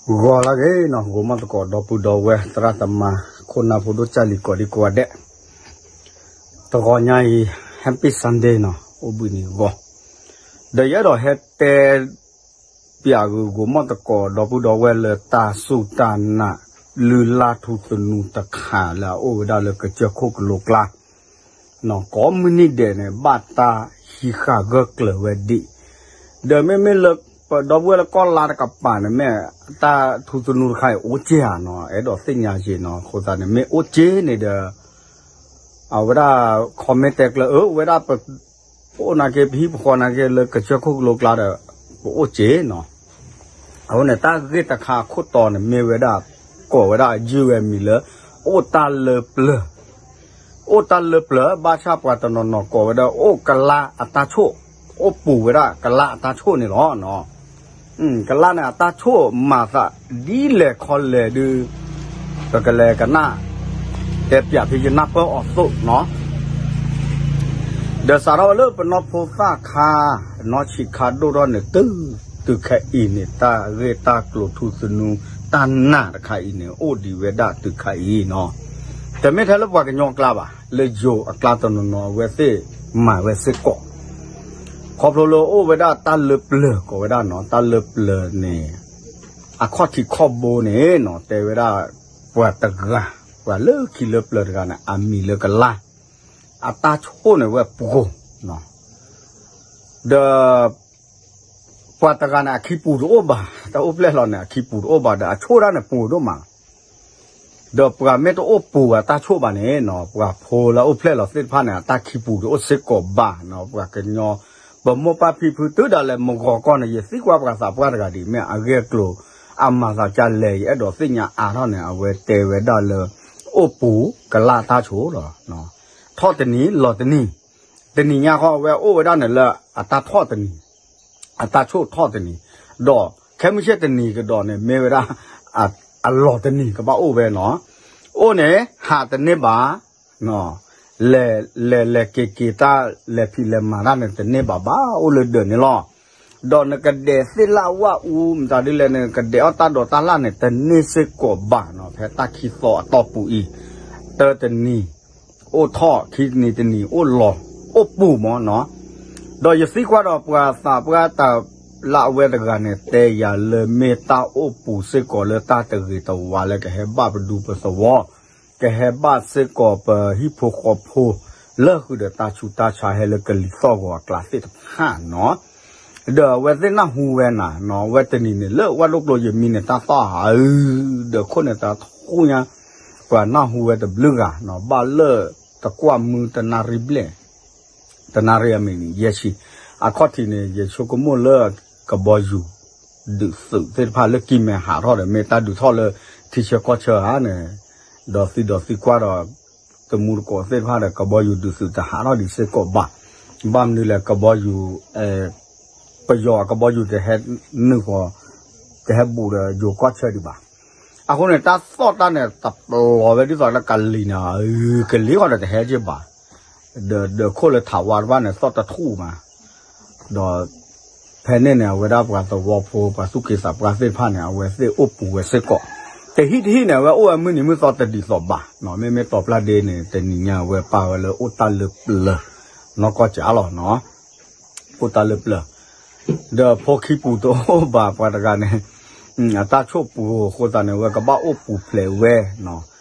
ဂီၤလၢအဂ့ၤနီၤ, ဂိၤမီၣ်သကိး ဒီပုၢ်ဒီဝဲၢ် သရၣ်သမါ ခိၣ်နၢ်ဖိဒိၣ် ကၢ်လံၤကိးဒံကိးဂၤဒဲး, တဂီၤညါအံၤ Happy Sunday နီၤ, အိၣ်ဘှံးနံၤဂီၤ, ဒီးယအဲၣ်ဒိးဟဲတဲ ပၠးဂုာ်ဂိၤမီၣ်သကိး ဒီပုၢ်ဒီဝဲၢ်လၢတၢ်စူၢ်တၢ်နာ် လုၢ်လၢ်ထူသနူတခါလၢအအိၣ်ဝဲဒၣ်လၢကစၢၢ်ခိၣ်ကလိကျါ ကိးမုၢ်နံၤဒဲးန့ၣ် ဘၣ်တၢ်ဟံးဃာ်ဂၢၢ်ကျၢၤဝဲဒံး, ဒီးမ့မ့ၢ်လၢ ပဒီပုၢ်ဝဲၢ်လၢကီၢ်လါတကပၤန့ၣ် မ့ၢ်တၢ်ထူသနူတခါအံၤအိၣ်က့ဧါနီၤ, အဲၣ်ဒိးသ့ၣ်ညါက့နီၤ, အဃိသတးန့ၣ် မ့ၢ်အိၣ်က့န့ၣ်ဒီး အဝဲဒၣ် comment တဲကျၢၤ အၢ ဝဲဒၣ်ပ ပအိၣ်နာ်က့ ပဟံၣ်ပဃီနာ်က့လၢကစၢၢ်ခိၣ်ကလိကျါဒီး ပအိၣ်က့နီၤ. အဃိန့ၣ် တၢ်ဂ့ၢ်တခါအခိၣ်တီန့ၣ် မ့ၢ်ဝဲဒၣ် ကိးဝဲဒၣ်အယုၢ်ဝဲမံၤလၢ အိၣ်တၢ်လၢပျၢၤ, အိၣ်တၢ်လၢပျၢၤ ဘၣ်ဆၣ်ပှၤတနီၤနီၤကိးဝဲဒၣ် အိၣ်ကလါအတၢ်ဆိၣ်, အိၣ်ပူၤဝဲဒၣ်ကလါအတၢ်ဆိၣ်န့ၣ်လီၤ. ကလါန့ၣ်အတၢ်ဆိၣ်မၤသးဒ်လဲၣ်ခီလဲၣ်ဒုး ပကလဲၤကနၣ် တဲပၠးဖဲယနၢ်ပၢၢ်အီၤသိးနီၤ. ဒီးစးထီၣ်ဝဲလၢပနီၢ်ဖိသၣ်ခါ နီၢ်ဆံးခါဒိၣ်ထီၣ်န့ၣ် တုၤ တုၤခဲအံၤန့ၣ် တၢ်ဂ့ၢ်တၢ်ကျိၤထူသနူ တၢ်နာ်တခါအံၤန့ၣ် အိၣ်ဒံးဝဲဒၣ်တုၤခဲအံၤနီၤ. တမ့ၢ်ထဲလၢပှၤကညီအကျါဘၣ်, လၢယိၤအကျါတနီၤနီၤ အဝဲသ့ၣ်မၤဝဲစ့ၢ်ကီး ခီဖျိလၢအိၣ်ဝဲဒၣ်တၢ်လၢပျၢၤကိးဝဲဒၣ်နီၤ, တၢ်လၢပျၢၤန့ၣ် အခီၣ်ထံးခီၣ်ဘိန့ၣ်နီၤ တဲဝဲဒၣ် ပှၤတဂၤ, ပှၤလၢခံလၢပျၢၤတဂၤန့ၣ် အမံၤလၢကလါ, အတၢ်ဆိၣ်န့ၣ်ဝဲပူၤ, ဒီး ပှၤတဂၤန့ၣ် အခံပူၤတအိၣ်ဘၣ်, တၢ်အိၣ်ဖျဲၣ်လီၤန့ၣ် အခံပူၤတအိၣ်ဘၣ်ဒီး အဆိၣ်ဒၣ်န့ၣ်ပူၤဒိၣ်မး ဒီးပှၤမ့ၢ်တအိၣ်ပူၤအတၢ်ဆိၣ်ဘၣ်န့ၣ်နီၤ, ပှၤဖိလၢအအိၣ်ဖျဲၣ်လီၤသ့ၣ်တဖၣ်န့ၣ် အတၢ်ခံပူၤတအိၣ်စ့ၢ်ကီးဘၣ်နီၤ, ပှၤကညီ ပမိၢ်ပၢ်ဖံဖုတုၤဒၣ်လဲာ်မုၢ်ဂီၤကီၢ်န့ၣ် ယသံကွၢ်ပှၤသးပှၢ်တဂၤဒ်အံၤ မ့ၢ်အဂ့ၢ်အကျိၤ အမၤသးဒ်လဲၣ် ယအဲၣ်ဒိးသ့ၣ်ညါအါထီၣ်န့ၣ် အဝဲတဲဝဲဒၣ်လၢ အိၣ်ပူၤကလါအတၢ်ဆိၣ်လီၤ. ထီၣ်တနံၤလီၤတနံၤ, တနံၤညါဃီ အဝဲအိၣ်ဝဲဒၣ်န့ၣ်လၢအတၢ်ထီၣ်တနံၤ အတၢ်ဆိၣ်ထီၣ်တနံၤ, ဒီးခဲမုၢ်ဆ့ၣ်တနံၤကဒီးန့ၣ် မ့ၢ်ဝဲဒၣ် အလီၤတနံၤကဘၣ်အိၣ်ဝဲနီၤ, အိၣ်န့ၣ် ဟးတန့ၢ်ဘၣ်, လဲၤလဲၤလဲၤက့ၤက့ၤတၢ် လဲၤဖံးလဲၤမၤတၢ်န့ၣ် တန့ၢ်ဘၣ်ဘၣ် အိၣ်လၢဒၢးန့ၣ်လီၤ. ဒီးနကဒဲးသ့ၣ်လၣ်ဝၣ်အူ မတၤဒ်လဲၣ်န့ၣ် ကဒဲးအီၣ်တၢ်ဒိးတၢ်လၣ်န့ၣ် တန့ၢ်စ့ၢ်ကီးဘၣ်နီၤ, ဖဲတၢ်ခံသီအတီၢ်ပူၤအံၤ, တၢတနံၤ အိၣ်ထီၣ် ခံတနံၤတနံၤ အိၣ်လီၤ အိၣ်ပူၤမးနီၤ. ဒီးယသံကွၢ်ဒီးပှၤသးပှၢ်တၢ်လၢအဝဲတဂၤန့ၣ် တဲယၤလၢမ့ၢ်တၢ်အိၣ်ပူၤစ့ၢ်ကီးလၢတၢ်တဂ့ၤတဝါလၢကဟဲဘၣ်ပဒူပသဝီ, ကဟဲဘၣ်စ့ၢ်ကီးပဟံၣ်ဖိဃီဖိ လၢဃုာ်ဒီးတၢ်ဆူးတၢ်ဆါဟဲလၢကလံၤသီၣ်ဂီၤအကျါသ့ၣ်တဖၣ်နီၤ. ဒီးအဝဲသ့ၣ်နၢ်ဟူဝဲနၤနီၤ, အဝဲတနံၤန့ၣ် လၢဝၣ်ဒိၣ်ကျိယမံန့ၣ် တၢ်သီၣ်ဟးအုး ဒီးခိၣ်န့ၣ်တၢ်ထူညါ, ပှၤနၢ်ဟူဝဲတဘျုးဂၤနီၤ, ဘၣ်လၢတကွၢ်မုၢ်တနၣ်ရံၣ်ဘျဲၣ် တနၣ်ရံၣ်အမံးနံးယဲၢ်ဆံ, အခီၣ်ထံးန့ၣ် ယဆိကမိၣ်လၢကဘီယူၤ ဒုးသုးသ့ၣ်တဖၣ်လၢကံၢ်မဲဟးထီၣ်ဒီး မ့ၢ်တၢ်ဒုးထီၣ်လၢထံဆၢကီၢ်ဆၢဧါန့ၣ်, ဒီးသံဒီးသံကွၢ်ဒီး တမူတကိးသ့ၣ်တဖၣ်ဒီး ကဘီယူၤဒုးသုးတဟးထီၣ်ဒံးစ့ၢ်ကီးဘၣ်. ဘၣ်မနုၤလဲၣ် ကဘီယူၤ ပယီၤအကဘီယူၤတဟဲနုာ်ဃီၤ တဟဲဘူးဒီးယိၤကီၢ်ဆၢဒံးဘၣ်. အဃိန့ၣ် တၢ်သီၣ်တၢ်န့ၣ် တပျီၤဝဲဒ်သိးလၢကလံၤန့ၣ် ကလံၤဃီဒီးတဟဲက့ၤဘၣ်. ဒီးခိၣ်လၢထးဝါတဖၣ်န့ၣ် သီၣ်တထူၣ်မး, ဒီးဖဲန့ၣ်န့ၣ် အဝဲဒၣ်ပှၤသဝီဖိ ပှၤသူၣ်က့သးပှၢ်သ့ၣ်တဖၣ်န့ၣ် အဝဲသ့ၣ်အိၣ်ပူၤဝဲစ့ၢ်ကီး, တဟံၣ်တဟံၣ်န့ၣ် အဝဲအိၣ်ဝဲမုၢ်နံၤမုၢ်သီတဒ်သိးဘၣ်နီၤ, မ့မ့ၢ်တီၤပျၢ်ဒ့န့ၣ် တနံၤညါအဝဲပာ်ဝဲလၢအိၣ်တၢ်လၢပျၢၤ နီၢ်ကီၢ်စးလီၤနီၤ, အိၣ်တၢ်လၢပျၢၤ ဒီးဖိခံပူၤတအိၣ်ဘၣ်ပှၤတဂၤန့ၣ်, အတၢ်ဆိၣ်ပူၤအဃိသတးန့ၣ် အဝဲကဘၣ်အိၣ်ပူၤဖျဲးဝဲနီၤ.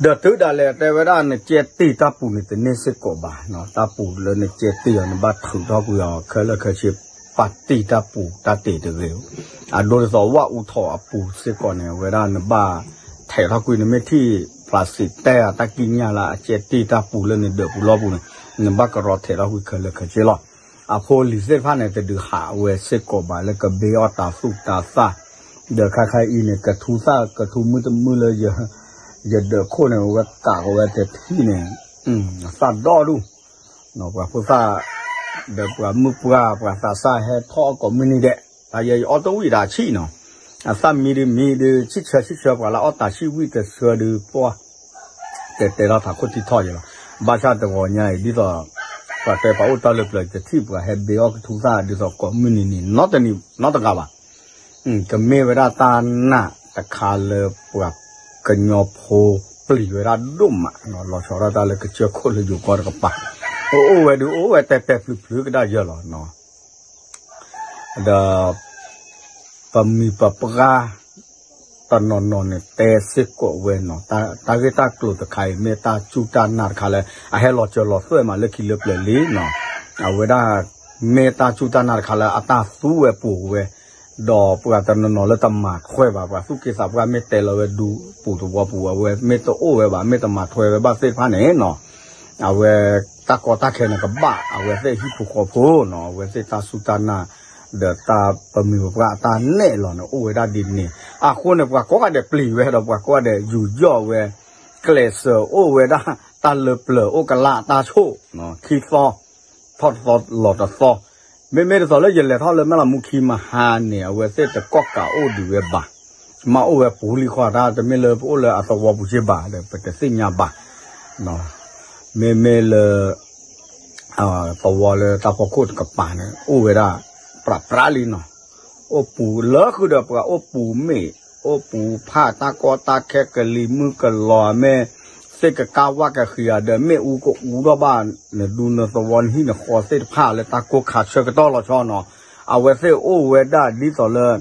ဒီးတုၤဒၣ်လဲာ်တဲဝဲဒၣ် နကဲတ့ၢ်တၢ်ပူၤန့ၣ် တန့ၢ်စ့ၢ်ကီးဘၣ်နီၤ, တၢ်ပူၤလၢနကဲတ့ၢ်အီၤ နဘၣ်ထုးထီၣ်ကွံာ်အီၤ ခဲလၢာ်ခဲဆ့ ပာ်တ့ၢ်တၢ်ပူၤတၢ်တ့ၢ်တဂ့ၤ, အဒိဒ်သိးဝၣ်အူထီၣ်အပူၤစ့ၢ်ကီးန့ၣ် အဝဲဒၣ်နဘၣ်ထဲးထီၣ်ကွံာ် နမ့ၢ်ထံၣ် plastic တဲအတၢ်ကံးညာ်လၢအကဲတ့ၢ်တၢ်ပူၤလၢနဒၢးပူၤလီၢ်ပူၤန့ၣ် နဘၣ်ကရီထဲးထီၣ်ကွံာ်ခဲလၢာ်ခဲဆ့လီၤ. အဖိအလံၤသ့ၣ်တဖၣ်န့ၣ် တဒုးဟးဝဲစ့ၢ်ကီးဘၣ်လၢကဘ့အီၣ်တၤသူၣ်တၤသၣ်, ဒီးခါခါအံၤန့ၣ် ကထူသၣ်ကထူမုၢ်တမုၢ်လၢ ယဒၢးခိၣ်န့ၣ် အဝဲကးကဝဲတထံၣ်န့ၣ် သၣ်ဒီဒူၣ်, ပှၤဖိသၣ် ဒီးပှၤမုၣ်ပှၢ် ပှၤသးစၢ်ဟဲထီၣ်ကိးမုၢ်နံၤဒဲး, တၢ်ယဲယအီၣ်တဝံၣ်ဒၣ်ဆံၣ်နီၤ, အသၣ်မံဒုးမံဒုး ဆံၣ်ဆၢဆံၣ်ဆၢ ပှၤလၢအီၣ်တၤဆံၣ်ဝံၣ်တဆၢဒုး ပှၤ တဲတဲထီၣ်ထးခိၣ်ထံထီၣ်ယဲလီၤ. ဘၣ်ဆၣ်တဂီၤညါအံၤ ဒ်သိး ပှၤတဲပှၤအိၣ်တၢ်လၢပျၢၤ တထံၣ်ပှၤဟဲဘ့အီၣ်ကထူသၣ် ဒ်သိးကိးမုၢ်နံၤန့ၣ် နီတနံၤနီတဂၤဘၣ်. ကမ့ၢ်ဝဲဒၣ်တၢ်နာ်တခါလၢပှၤကညီဖိပျံၤဝဲဒၣ်ဒိၣ်မး, လီၤဆီဒၣ်တၢ်လၢကစၢၢ်ခိၣ်လၢယိၤကီၢ်တကပၤ, အိၣ်ဝဲဒုးအိၣ်ဝဲတဲတဲဖျုးဖျုးကဒါယၢၢ်လီၤ. ဒီး ပမိၢ်ပပှၢ်တနီၤနီၤန့ၣ် တဲစ့ၢ်ကီးဝဲနီၤ, တၢ်ဂ့ၢ်တၢ်ကျိၤတခါအံၤ မ့ၢ်တၢ်စူၢ်တၢ်နာ်တခါလၢ အဟဲလီၤစၢၤလီၤသွဲၣ်မးလၢခံလၢပျၢၤလံနီၤ. အဝဲဒၣ် မ့ၢ်တၢ်စူၢ်တၢ်နာ်တခါလၢအတၢ်သူဝဲပူၤဝဲ, ဒီးပှၤတနီၤနီၤလၢတမၤထွဲဘၣ် ပှၤသူၣ်က့သးပှၢ်မ့ၢ်တဲလီၤဝဲဒူပူၤသဝီပူၤ အဝဲမ့ၢ်တအိၣ်ဝဲဘၣ် မ့ၢ်တမၤထွဲဝဲဘၣ်သ့ၣ်တဖၣ်န့ၣ်နီၤ အဝဲ တၢ်ကီတၢ်ခဲန့ၣ်ကဘၣ် အဝဲသ့ၣ်ဟံၣ်ဖိဃီဖိနီၤ အဝဲသ့ၣ်တၢ်စူၢ်တၢ်နာ် ဒီးတၢ်ပမိၢ်ပပှၢ်အတၢ်နဲၣ်လီၤန့ၣ် အိၣ်ဝဲဒၣ်ဒ်န့ၣ်. အဃိန့ၣ် ပှၤကိးဂၤဒဲးပျံၤဝဲဒီး ပှၤကိးဂၤဒဲးယူးယီၣ်ဝဲ ကျဲးစၢးအိၣ်ဝဲဒၣ် တၢ်လၢပျၢၤအိၣ်ကလၢ်အတၢ်ဆိၣ် ခံသီ ထီၣ်တသီလီၤတသီ, မ့မ့ၢ်ဒ်သိးလၢယလဲၤထီၣ်လၢမဲၢ်လးမူခံမဟါန့ၣ် အဝဲသ့ၣ်တကီၢ်ကးအိၣ်ဒံးဝဲဘၣ်, မ့ၢ်အိၣ်ဝဲပူၤလံဃီတၢ် တမ့ၢ်လၢပအိၣ်လၢအသဝီပူၤက့ဘၣ်ဒီး ပတသ့ၣ်ညါဘၣ်. မ့မ့ၢ်လၢ သဝီလၢတၢ်ဖီခိၣ်တကပၤန့ၣ် အိၣ်ဝဲဒၣ် ပြးပြးလံနီၤ, အိၣ်ပူၤလၢဃုာ်ဒီးပှၤအိၣ်ပူၤမ့ၢ် အိၣ်ပူၤဖးတၢ်ကီတၢ်ခဲကလံၤမုၢ်ကလီၤမ့ၢ် သ့ၣ်ကကါဝၣ်ကဃံၤဧါဒီး မ့ၣ်အူကအူထီၣ်ဘၣ် နဒူနသဝီနဟံၣ်နဃီသ့ၣ်တဖၣ်လၢတၢ်ကိၢ်ခါဆၢကတီၢ်လီၤဆီနီၤ, အဝဲသ့ၣ်အိၣ်ဝဲဒၣ်ဒ်သိးလၢ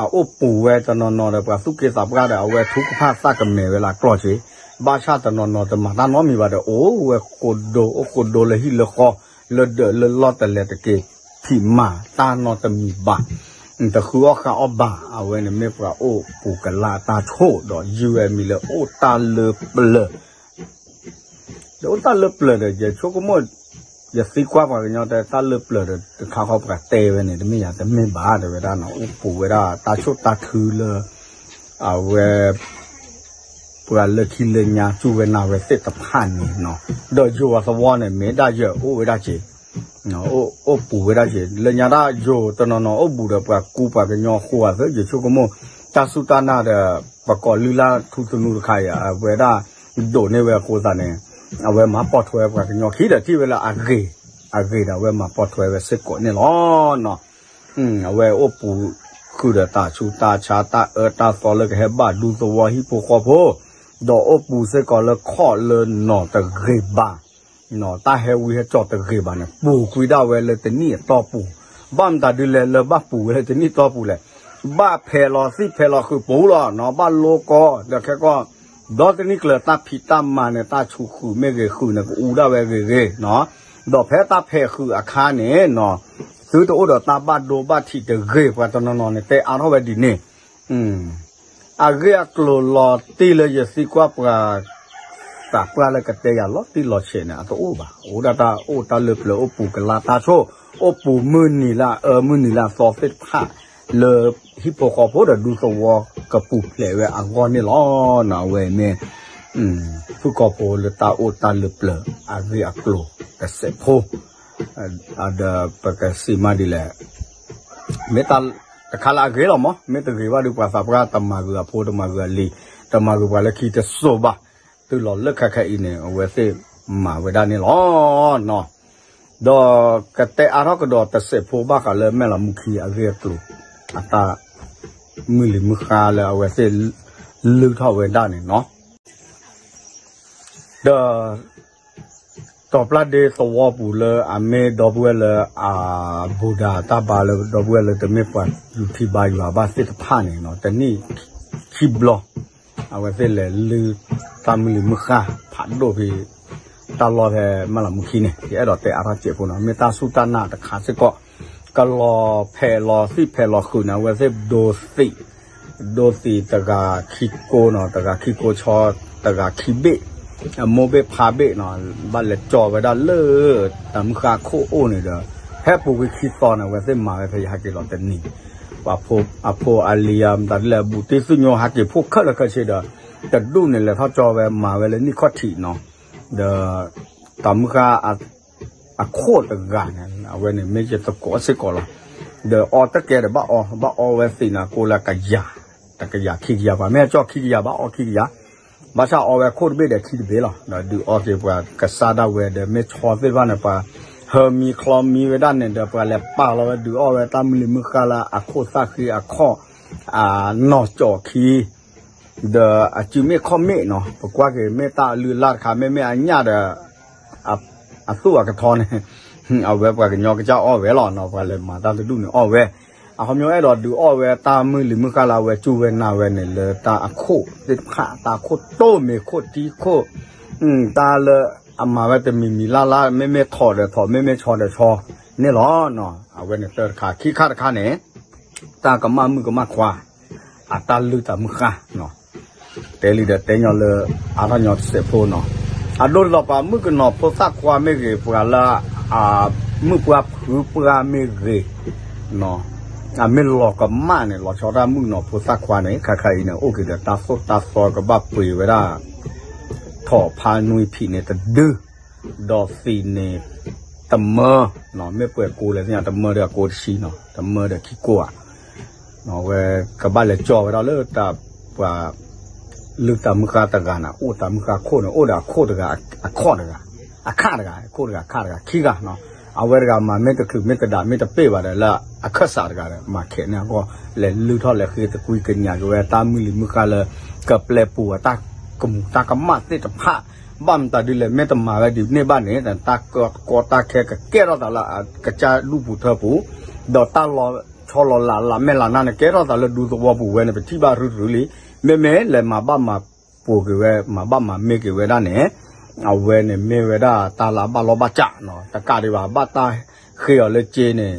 အအိၣ်ပူၤဝဲတနီၤနီၤဒီး ပှၤသူၣ်က့သးပှၢ်ဒီး အဝဲထူကဖၣ်သၣ်ကမဲာ်ဝဲလၢကျီၢ်က့, ဘၣ်ဆၣ်တနီၤနီၤတမၤတၢ်နီတမံၤဘၣ်ဒီး အိၣ်ဝဲကိးဒိ အိၣ်ကိးဒိလၢဟံၣ်လၢဃီ လၢဒၢးလၢလီၢ်တလဲၤတက့ၤ ဖံးမၤတၢ်နီတမံၤဘၣ်, တဃုအီၣ်ဃုအီၣ်ဘၣ်, အဝဲန့ၣ်မ့ၢ်ပှၤအိၣ်ပူၤကလၢ်တၢ်ဆိၣ်ဒီး ယုၢ်ဝဲမံၤလၢအိၣ်တၢ်လၢပျၢၤ ဒီးအိၣ်တၢ်လၢပျၢၤဒီး ယဆိကမိၣ် ယသံကွၢ်ပှၤကညီတဲ တၢ်လၢပျၢၤဒီး တခါဃီပှၤတဲဝဲန့ၣ် တမ့ၢ်ယၤ တမ့ၢ်ဘၣ်တဲဝဲဒၣ်နီၤ, အိၣ်ပူၤဝဲဒၣ်တၢ်ဆိၣ်တၢ်ထုလၢ အဝဲ ပှၤလၢခံလၢညါစူၢ်ဝဲနာ်ဝဲသ့ၣ်တဖၣ်န့ၣ်နီၤ, ဒီးယိၤအသဝီန့ၣ် မ့ၢ်ဒၣ်ယၢၢ်အိၣ်ဝဲဒၣ်က့ၤ အိၣ်ပူၤဝဲဒၣ်က့ၤ လၢညါတၢ်ယိၤတနီၤနီၤအိၣ်ဘူးဒီး ပှၤကူပှၤကညီဃိအသး ယဆိကမိၣ် တၢ်စူၢ်တၢ်နာ်ဒီး ပကိးလုၢ်လၢ်ထူသနူတခါအံၤ အဝဲဒၣ် ဒိးန့ၢ်ဝဲအဃိသတးန့ၣ် အဝဲမၤပိာ်ထွဲပှၤကညီခံဒီးထံၣ်ဝဲလၢအဂ့ၤ အဂ့ၤဒီး အဝဲမၤပိာ်ထွဲဝဲစ့ၢ်ကီးန့ၣ်လီၤ. အဝဲအိၣ်ပူၤဃုာ်ဒီးတၢ်ဆူးတၢ်ဆါ တၢ်အၢတၢ်သီလၢကဟဲဘၣ်ဒူသဝီဟံၣ်ဖိဃီဖိ, ဒီးအိၣ်ပူၤစ့ၢ်ကီးလၢခီၣ်လၢနီၢ်တဂ့ၤဘၣ်, တၢ်ဟဲဝံဟဲကၠီတဂ့ၤဘၣ်န့ၣ် ပူၤကွံာ်ဒၣ်ဝဲလၢတနံၣ်အတီၢ်ပူၤ, ဘၣ်မတၤဒ်လဲၣ်လၢဘၣ်ပူၤဝဲလၢတနံၣ်တီၢ်ပူၤလဲၣ်, ဘၣ်ဖဲးလီၤသံၣ်ဖဲးလီၤဃုာ်ပူၤလီၤနီၤ, ဘၣ်လိကီဒီးခဲကီၢ် ဒီတနံၣ်ကျၢၤတၢ်ဖံးတၢ်မၤန့ၣ် တၢ်ဆူးဃုာ်မ့ၢ်ဂ့ၤဃုာ်န့ၣ် ကအူဒၣ်ဝဲဂ့ၤဂ့ၤနီၤ, ဒီးဖဲတၢ်ဖဲးဃုာ်အခါန့ၣ်နီၤ, သုတအိၣ်ဒီးတၢ်ဘၣ်ဒိဘၣ်ထံးတဂ့ၤ ပှၤတနီၤနီၤန့ၣ် တဲအါထီၣ်ဝဲဒ်န့ၣ်, အဂ့ၢ်အကျိၤလီၤတံၢ်လၢယသံကွၢ်ပှၤ သးပှၢ်လၢကတဲယၤလီၤတံၢ်လီၤဆဲးန့ၣ် အတအိၣ်ဘၣ်, အိၣ်ဒၣ်တၢ်အိၣ်တၢ်လၢပျၢၤအိၣ်ပူၤကလါတၢ်ဆိၣ်, အိၣ်ပူၤမုၢ်နံၤလၢအအၢမုၢ်နံၤလၢအသီသ့ၣ်တဖၣ် လၢဟံၣ်ဖိဃီဖိဒီးဒူသဝီကပူၤဖျဲးဝဲအဂီၢ်န့ၣ်လီၤ. အဝဲမ့ၢ် ဖုၣ်ကိာ်ဖိလၢတၢ်အိၣ်တၢ်လၢပျၢၤအဂ့ၢ်အကျိၤတစဲးဖိ, ဒီးပကစံးမးဒ်လဲၣ်, မ့ၢ်တၢ်တခါလၢအဂ့ၤလီၤမး, မ့ၢ်တဂ့ၤဘၣ်ဒီး ပှၤသးပှၢ်တမၤဂုာ်အဖိ တမၤဂုာ်အလံၤ, တမၤဂုာ်ပှၤလၢခံတစိၤဘၣ်, တုၤလီၤလၢခဲခဲအံၤန့ၣ် အဝဲသ့ၣ်မၤဝဲဒၣ်န့ၣ်လီၤ. ဒီးကတဲအါထီၣ်ကဒီးတစဲးဖိဘၣ်ဃးလၢမဲၢ်လးမူခံအဂ့ၢ်အကျိၤ အတၢ်မုၢ်လံၤမုၢ်ဃါလၢအဝဲသ့ၣ်လုၢ်ထီၣ်ဝဲဒၣ်န့ၣ်နီၤ, ဒီး တီၤပျၢ်ဒ့သဝီပူၤလၢအမ့ၢ်ဒီပုၢ်ဝဲၢ်လၢအဘူးဒးတၢ်ဘါလၢ ဒီပုၢ်ဝဲၢ်လၢတမ့ၢ်ပှၤယူၤထံဘါယွၤဘၣ်သ့ၣ်တဖၣ်န့ၣ်နီၤ, တနံၣ်ခံဘျီ အဝဲသ့ၣ်လဲၤလုၢ်တၢ်မုၢ်လံၤမုၢ်ဃါဖးဒိၣ်ဖဲ တၢ်လီၢ်ဖဲမဲၢ်လးမူခံန့ၣ် ယအဲၣ်ဒိးတဲအါထီၣ်စဲးဖိနီၤ, မ့ၢ်တၢ်စူၢ်တၢ်နာ်တခါစ့ၢ်ကီး, ကလီၤဖဲးလီၤသံၣ်ဖဲးလီၤဃုာ်န့ၣ် အဝဲသ့ၣ်ဒိသံး ဒိသံးတဂၤခံကိနီၤ, တဂၤခံကိဆီ တဂၤခံဘ့ၣ်, အမိၢ်ဘ့ၣ်ဖးဘ့ၣ်နီၤ, ဘၣ်လဲၤကၠီဝဲဒၣ်လၢ တၢ်မုၢ်ဃါခိၣ်အိၣ်န့ၣ်ဒီး ဖဲပူၤကွံာ်ခံသီန့ၣ် အဝဲသ့ၣ်မၤဝဲဖဲယဟးက့ၤလီၤတနံၤ, ပှၤဖိအလံၤဧါ မတၤဒ်လဲၣ် ဘူးတံၢ်သူၣ်ညိဟးက့ၤဖှိၣ်ခဲလၢာ်ခဲဆ့ဒီး တဒူၣ်န့ၣ် လဲၤထီၣ်ကၠီဝဲမၤဝဲလၢနံၣ်ခီၣ်ထံးနီၤ, ဒီး တၢ်မုၢ်ဃါ အခိၣ်တဂၤန့ၣ် အဝဲန့ၣ်မ့ၢ်ယသကိးစ့ၢ်ကီးလီၤ. ဒီးအီတကဲဒီးဘၣ်အီ ဘၣ်အီဝဲသ့ၣ်န့ၣ် ကိးလၢကယၤ, တကယၤခံကယၤ ပှၤမ့ၢ်ကၠီခံကယၤ ဘၣ်အီခံကယၤ, ဘၣ်ဆၣ်အီဝဲခိၣ်တဘ့ၣ်ဒီးခံတဘ့ၣ်လီၤ. ဒီးဒုးအီက့ၤပှၤကစၢ်ဒၣ်ဝဲဒီး မ့ၢ်ဆီသ့ၣ်တဖၣ်န့ၣ် ပှၤဟၢမံချီမံဝဲဒၣ်န့ၣ်ဒီး ပှၤလဲၤပာ်လီၤဝဲဒုးအီဝဲတၢ်မုၢ်လံၤမုၢ်ဃါလၢအခိၣ်သၣ်ဃံအခီၣ် အနီၢ်ကၠီၣ်ခံ ဒီးအစုမ့ၣ်ခီၣ်မ့ၣ်နီၤ ပကွၢ်က့ၤမ့ၢ်တၢ်လုၢ်လၢ်တခါ မ့မ့ၢ်အညၣ်ဒီး အသူၣ်အကထီန့ၣ် အဝဲပှၤကညီကစၢ်အီၣ်ဝဲလီၤနီၤ ပှၤလဲၤမၤတၢ်တဒူၣ်န့ၣ်အီၣ်ဝဲ အခီပညီအဲၣ်ဒိးဒုးအီၣ်ဝဲတၢ်မုၢ်လံၤမုၢ်ဃၢ်လၢအဝဲစူၢ်ဝဲနာ်ဝဲန့ၣ် လၢတၢ်အခိၣ်သ့ၣ်တဖၣ် တၢ်ခိၣ်တိၢ်မ့ၢ်ခိၣ်ထံခိၣ် တၢ်လၢအမၤဝဲတမံၤမံၤလၢ်လၢ် မ့မ့ၢ်ထီၣ်ဒီးထီၣ် မ့မ့ၢ်ဆီဒီးဆီန့ၣ်လီၤ. အဝဲန့ၣ်တၢ်တခါ ခံခါတခါန့ၣ် တၢ်ကမၣ်မုၣ်ကမၣ်ခွါ အတၢ်လုၢ်တၢ်မုၢ်ဃၢ် တဲလံဒီးတဲညီလၢ အါထီၣ်ညီတစဲးဖိနီၤ အဒိဒ်သိးပှၤမုၣ်ကနီၤဖိသၣ်ခွါမ့ၢ်ဂ့ၤ ပှၤလၢ မုၣ်ပှၢ်ဖုပှၢ်မ့ၢ်ဂ့ၤ အမ့ၢ်လီၤကမၣ်န့ၣ် လီၤဆီဒၣ်တၢ်မုၣ်ကနီၤဖိသၣ်ခွါန့ၣ် ခါခါအံၤန့ၣ် အိၣ်က့ၤဒီးတၢ်သိၣ်တၢ်သီကဘၣ်ပှ့ၤဝဲဒၣ် ထီၣ်ဖးနွံဖံးန့ၣ်တဒု ဒီးသံးန့ၣ် တမၢ မ့ၢ်ပှဲၤကိးလဲၣ်သ့ၣ်ညါ တမၢဒီးအကိးတဆံနီၤ တမၢဒီးခံကိးဧါ အဝဲကဘၣ်လဲၤကၠီဝဲဒၣ်လၢတၢ်ပှၤ လုၢ်တၢ်မုၢ်ဃၢ်တဂၤန့ၣ် အိၣ်တၢ်မုၢ်ဃၢ်ခိၣ်န့ၣ် အိၣ်ဒီးအခိၣ်တဂၤ အခီၣ်တဂၤ အခၣ်တဂၤ အခိၣ်တဂၤ အခၣ်တဂၤ ခံဂၤနီၤ အဝဲတဂၤမၤမ့ၢ်တချုးမ့ၢ်တဒၣ်မ့ၢ်တပ့ၢ်ဘၣ်ဒီးလၢအခၢၣ်စးတဂၤဒီး မၤခဲးန့ၢ်အဂီၢ် လဲၤလုၢ်ထီၣ်လဲၤဃ့တကွံကညးက့ၤဝဲတၢ်မုၢ်လံၤမုၢ်ဃၢ်လၢ ကပျဲပူၤဝဲတၢ်ကမူၤတၢ်ကမၣ်သ့ၣ်တဖၣ် ဘၣ်မတၤဒ်လဲၣ် မ့ၢ်တမၤဝဲဒ်န့ၣ်ဘၣ်န့ၣ် တၢ်ကီတၢ်ခဲကကဲထီၣ်သးလၢအကစၢ်ဒူၣ်ပူၤထၢပူၤ ဒီးတၢ်လီၤဆီလီၤလးလးမဲာ်လးနၢ်န့ၣ် ကဲထီၣ်သးလၢဒူသဝီပူၤဝဲန့ၣ် ပထံၣ်ဘၣ်ရုရုလံ မ့မ့ၢ်လဲၤမၤဘၣ်မၤပိာ်က့ၤဝဲ မၤဘၣ်မၤမ့ၢ်က့ၤဝဲဒၣ်န့ၣ် အဝဲန့ၣ်မ့ၢ်ဝဲဒၣ်တၢ်လၢအဘၣ်လီၢ်ဘၣ်စးနီၤ တကးဒံးဘၣ် ဘၣ်တၢ်ဃ့အီၤလၢက့န့ၣ်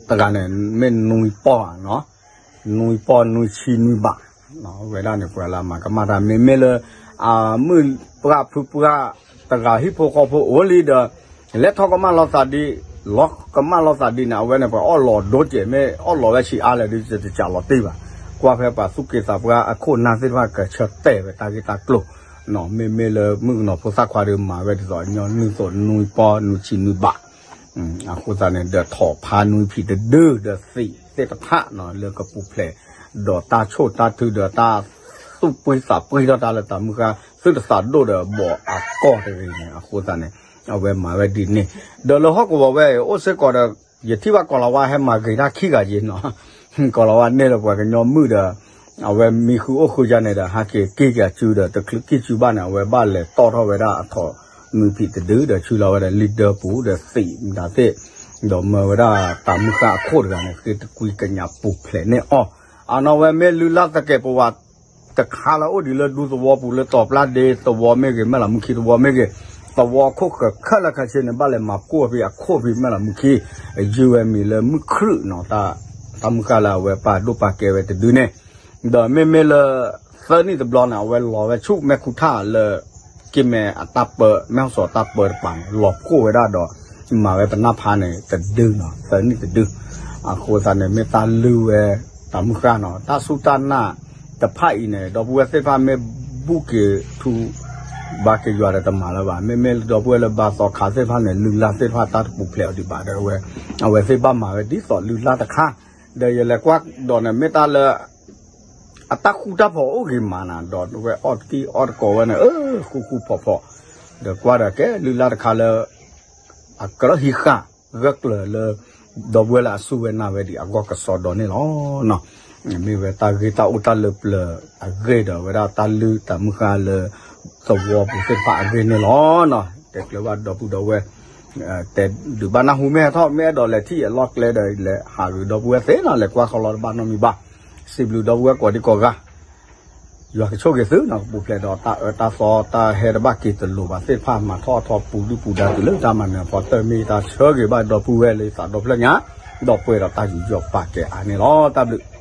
တဂၤန့ၣ် မ့ၢ်နွံပီၢ်ဧါနီၤ နွံပီၢ်နွံဆံနွံဘး ဝဲဒၣ်န့ၣ် ပှၤလၢအမၤကမၣ်တၢ် မ့မ့ၢ်လၢ အမုၣ်ပှၢ်ဖုပှၢ် တဂၤဟံၣ်ဖိဃီဖိအိၣ်လံဒီး လဲၤထီၣ်ကမၣ်လီၤသးဒ် လီၤကမၣ်လီၤသးဒ်န့ၣ် အဝဲန့ၣ် ပှၤအီၣ်လီၤဒိကဲး မ့ၢ်အီၣ်လီၤဝဲဆံးအါလဲၣ်ဒ် တစးလီၤတ့ၢ်ဘၣ် ကွၢ်ဖဲပှၤသူၣ်က့သးပှၢ်အခိၣ်နၢ်သ့ၣ်တဖၣ်ကဆၢတဲာ်ဝဲတၢ်ဂ့ၢ်တၢ်ကျိၤ မ့မ့ၢ်လၢမုၣ်ကနီၤဖိသၣ်ခွါဒီးမၤဝဲဒ်သိးညီနုၢ်သိးနွံပီၢ် နွံဆံနွံဘး အဃိသတးန့ၣ် ဒီးထီၣ်ဖးနွံဖံးတဒု ဒီးသံးသ့ၣ်တဖၣ်နီၤ လၢကပူၤဖျဲး ဒီးတၢ်ဆိၣ်တၢ်ထု ဒီးတၢ်သူၣ်ပှ့ၤသးပှ့ၤထီၣ်တၢ်လၢတၢ်မုၢ်ဃၢ် သုတသးဒိၣ်ဒီးဘီးအကီၢ်တဂ့ၤန့ၣ် အဃိသတးန့ၣ် အဝဲမၤဝဲဒ်န့ၣ် ဒီးလၢဟီၣ်ကဝီၤဝဲအံၤ အိၣ်စ့ၢ်ကီးဒီး ယထံၣ်ဘၣ်ကီၤလၤဝါဟဲမၤဂ့ၤတၢ်ခံဂၤယ့ၤနီၤ ကီၤလၤဝါန့ၢ်လၢပှၤကညီမုၣ်ဒီး အဝဲမံဃုာ်အိၣ်ဃုာ်ယါန့ၣ်ဒီး ဟဲက့ၤက့ၤက့ၤအစုဒီး တချုးက့ၤစုဘၣ်န့ၣ် အဝဲဘၣ်လဲၤတီၣ်ထီၣ်ဝဲဒၣ်အထီၣ်နွံဖံးတဒု ဒီးဆူလီၤဝဲဒၣ်လံာ်ဒၢပူၤ ဒီးသံးမတၤသ့ၣ် ဒီးမၢဝဲဒၣ်တၢ်မုၢ်ဃၢ်အခိၣ်တဂၤန့ၣ် ဃ့တကွံကညးပူၤဖျဲးန့ၢ်အီၤ အနီၢ်ဝဲမ့ၢ်လုၢ်လၢ်သကဲးပဝး တခါလၢအိၣ်ဒံးလၢဒူသဝီပူၤလၢတီၤပျၢ်ဒ့သဝီမ့ၢ်ဂ့ၤ မဲၢ်လးမူခံသဝီမ့ၢ်ဂ့ၤ သဝီခိၣ်ဃၢၤခဲလၢာ်ခဲဆ့န့ၣ် ဘၣ်လဲၤမၤကိၢ်ဖဲအခိၣ်ဖဲမဲၢ်လးမူခံ ယုၢ်ဝဲမံၤလၢမုၢ်ခရုာ်နီၤ တၢ်မုၢ်ဃၢ်လၢအဝဲပာ်ဒိၣ်ပာ်ကဲဝဲတဒုန့ၣ် ဒီးမ့မ့ၢ်လၢ သၢနံၣ်တဘျီန့ၣ် အဝဲလီၤဝဲဆူမဲာ်ခူၣ်ထၣ်လၢ က့မဲာ်အတၢ်ပၢ မဲာ်ဟီၣ်စီၤတၢ်ပၢတပၤန့ၣ် လီၤဖှိၣ်ဝဲဒၣ်ဒီး မၤဝဲပနၢ်ဖးန့ၣ်တဒုနီၤ သၢနံၣ်တဒု အဃိသတးန့ၣ် မ့ၢ်တၢ်လုၢ်ဝဲ တၢ်မုၢ်ဃၢ်နီၤ တၢ်စူၢ်တၢ်နာ်တဖၣ်အံၤန့ၣ် ဒီပုၢ်ဝဲၢ်သ့ၣ်တဖၣ်မ့ၢ်ဘူၣ်က့ၤထူ ဘါက့ၤယွၤဒီးတမၤလၢၤဘၣ် မ့မ့ၢ်ဒီပုၢ်ဝဲၢ်လၢဘါသီခါသ့ၣ်တဖၣ်န့ၣ် လုၢ်လၢ်သ့ၣ်တဖၣ်တၢ်တပူၤဖျဲးအီၤဒံးဘၣ်ဒီး အဝဲသ့ၣ်ဘၣ်မၤဝဲဒ်သိးလုၢ်လၢ်တခါ ဒီးယလဲၤကွၢ်ဒီးန့ၣ် မ့ၢ်တၢ်လၢ အတၢ်ဃူတၢ်ဖိးအိၣ်ဂ့ၤမးနၤ ဒီးဝဲအီၣ်တကံၢ်အီၣ်တကိးဝဲန့ၣ် အဃူဃူဖိးဖိး ဒီးကွၢ်ဒီးကဲလုၢ်လၢ်တခါလၢ အကြၢးဟံးဃာ်ဂၢၢ်ကျၢၤလၢ ဒီပုၢ်ဝဲၢ်လၢအစူၢ်ဝဲနာ်ဝဲဒံးအဂီၢ်ကစီဒီန့ၣ်လီၤ. မ့ၢ်ဝဲတၢ်ဂ့ၢ်တၢ်အိၣ်တၢ်လၢပျၢၤအဂ့ၢ်ဒီးဝဲဒၣ်တၢ်လုၢ်တၢ်မုၢ်ဃၢ်လၢ သဝီပူၤသ့ၣ်တဖၣ်အဂ့ၢ်န့ၣ်လီၤ. တဲကျၢၤဘၣ်ဒီပုၢ်ဒီဝဲၢ် တဲဒုးဘၣ်နၢ်ဟူမ့ၢ်ဟဲထီၣ် မ့ၢ်အဲၣ်ဒိးလဲၤထံၣ်အလီၢ်ကျဲဒီး လဲၤဟးဂ့ၤဒီပုၢ်ဝဲၢ်သ့ၣ်နီၤ လဲၤကွၢ်ခီလီၤတဘၣ်နီတမံၤဘၣ်. စံးဘျုးဒီပုၢ်ဝဲၢ်ကိးဒံကိးဂၤ ယွၤကဆိၣ်ဂ့ၤသုနီၤ ကပူၤဖျဲးဒီးတၢ်အၢတၢ်သီ တၢ်ဟဲတဘၣ်က့ၤတလိၤဘၣ်သ့ၣ်တဖၣ် မၤထီၣ်အထီပူၤဒုၣ်ပူၤဒါတုၤလၢတၢ်မၤနၢၤအဖီတၢၢ် မ့ၢ်တၢ်ဆၢဂ့ၤဘၣ်ဒီပုၢ်ဝဲၢ်လၢယသးဒီဖျၢၣ်ညါ ဒီးပှဲၤဒီးတၢ်ယူးယီၣ်ပာ်ကဲအါန့ၣ်လီၤ. တၢ်ဘျုး